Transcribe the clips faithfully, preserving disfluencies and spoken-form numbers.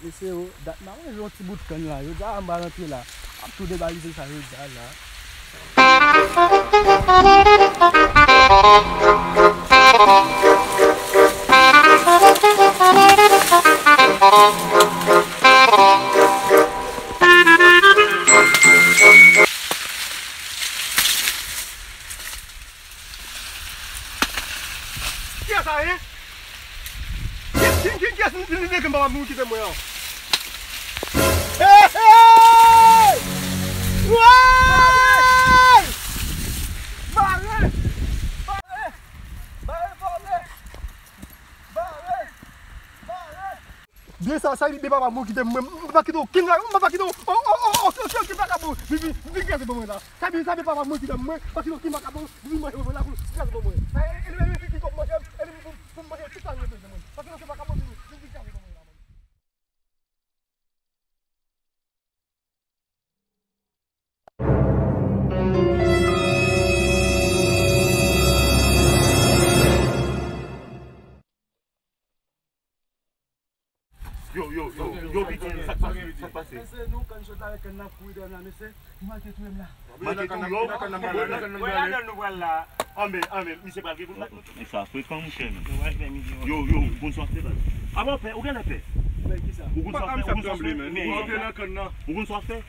Mesye yo, dat m pa manje yon ti bout kann la. Jodi a m pral antre la. M ap tou devalize sa jodi a la. Kiyès sa ye? Ki, ki, ki, kiyès li, li, li, li, papa m kite mwen an? Hey, hey! Woy! Bare! Bare! Bare! Bare! Bare! Bare! Byen sa, sa, byen papa m kite mwen, m pa kite okenn la, m pa kite o, o, o, o, o, okenn vakabon vin, vin, vin kraze ban mwen la. Sa byen, sa byen papa m kite mwen, m pa kite okenn vakabon vin manje ban mwen la, pou kraze ban mwen. E, e, e, e, e, e, pou manje, e, pou, pou, pou manje tout sa mwen bezwen mwen. Pa kite okenn vakabon vin, vin, vin kraze ban mwen la. Yo, yo, yo, yo, pitit, sa k pase, sa k pase? Mesye, nou konn sot la avèk kann nan kouri dèyè m la, mesye. Li manke touye m la. Manke touye w? Nan kann nan, nan kann nan. Anben, anben, misye pral gen pou l bat nou. Sa frekan, monchè. Yo, yo, ou konn sa w ap fè, baz? Apa w pè, ou genlè pè? Pè kisa? Ou konn sa w ap fè, ou konn sa w ap fè? Ou konn sa w ap fè?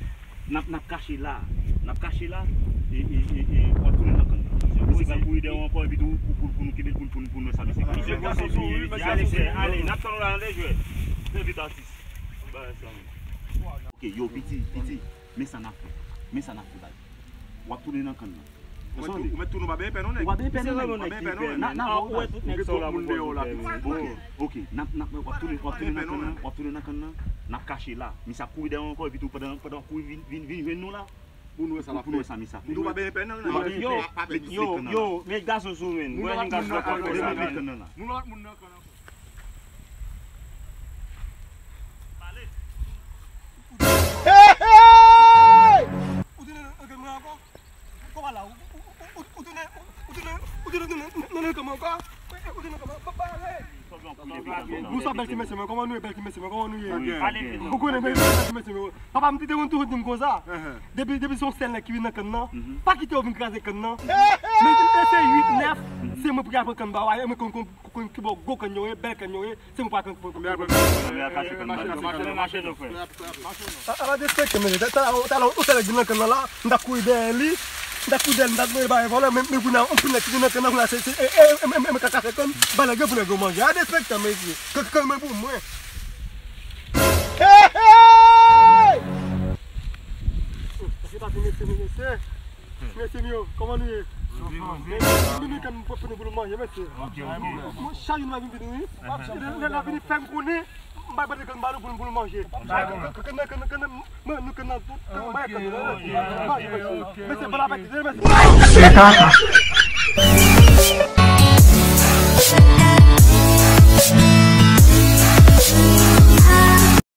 N ap, n ap kache la. N ap kache la. E, e, e, e, w ap tounen nan kann nan. Misye pral kouri dèyè w ankò, epi tou, pou, pou, pou nou kenbe l, pou, pou, pou nou wè sa misye ka fè. Misye pran sou tou, wi, mesye. Ale, ale, n ap tann w la, ale, jwè. Fè vit, atis. Bagay sa menm. Ok, yo, piti, piti. Men sa n ap fè. Men sa n ap fè, baz. W ap tounen nan kann nan. Ou mèt tou, ou mèt tou, nou pa benyen pè non, nèg. Ou pa benyen pè non, nèg. Ou pa benyen pè non, nèg. Ou wè tout nèg sa w la pou moun dèyè w la. Ok, ok. N ap, n ap, w ap tounen, w ap tounen nan kann nan, w ap tounen nan kann nan. N ap kache la. Misye ap kouri dèyè w ankò, epi tou pandan, pandan w ap kouri vin, vin, vin jwenn nou la. Pou nou wè sa l ap fè. Pou nou wè sa misye ap fè. Nou pa benyen pè non, nèg. Yo, yo, yo, met gason sou men. Mwen menm gason pa fè sa. Mete kann nan la. Nou lòt moun nan kann ankò. Hey, hey! Ou tounen nan kann mwen ankò? Kòman la? Ou, ou, ou, ou, ou tounen, ou tounen, ou tounen nan, nan, nan, nan kann mwen ankò? Ou tounen nan kann mwen ankò? Pale! Bonswa, bèl ti mesye mwen. Kòman nou ye, bèl ti mesye mwen? Kòman nou ye? Ou konnen, bèl ti mesye mwen. Papa m te, te konn toujou di m konsa. Depi, depi se yon sèl nèg ki vin nan kann nan, pa kite yo vin kraze kann nan. Men, men se uit, nèf, se mwen pou ki al pran kann ba w la, e mwen konn, konn, konn ki bò gwo kann yo ye, bèl kann yo ye, se mwen pou al pran, pran, pran. Mache, mache, mache, mache, mache, mache, mache, mache, mache, mache. A, a, pa derespekte, men, talè, talè, ou te vin nan kann nan la, m t ap kouri dèyè li, m t ap kouri dèyè li, m t ap mande bagay vòlè, men, men kounye a, yon pou nèg ki vin nan kann nan, kounye a, se, se, e, e, e, e, mwen ka kache kann, ba nèg yo pou nèg yo manje. A derespekte, mesye. K-, kann mwen pou mwen. Hey, hey! Mesye, mesye, mesye. Mesye m yo, kòman nou ye? Mwen vin kan m pou nou pou nou manje, mesye. Ok, ok. Mwen, chak jou nou vin vini, wi. Lè, lè, lè vini fè m konnen, m bay bòt ekran ba nou pou nou, pou nou manje. Kan, kan, kan, kan, kan, mwen, nou kan nan tout, kan bay ekran nou, manje, mesye. Mesye, bon apeti, mesye.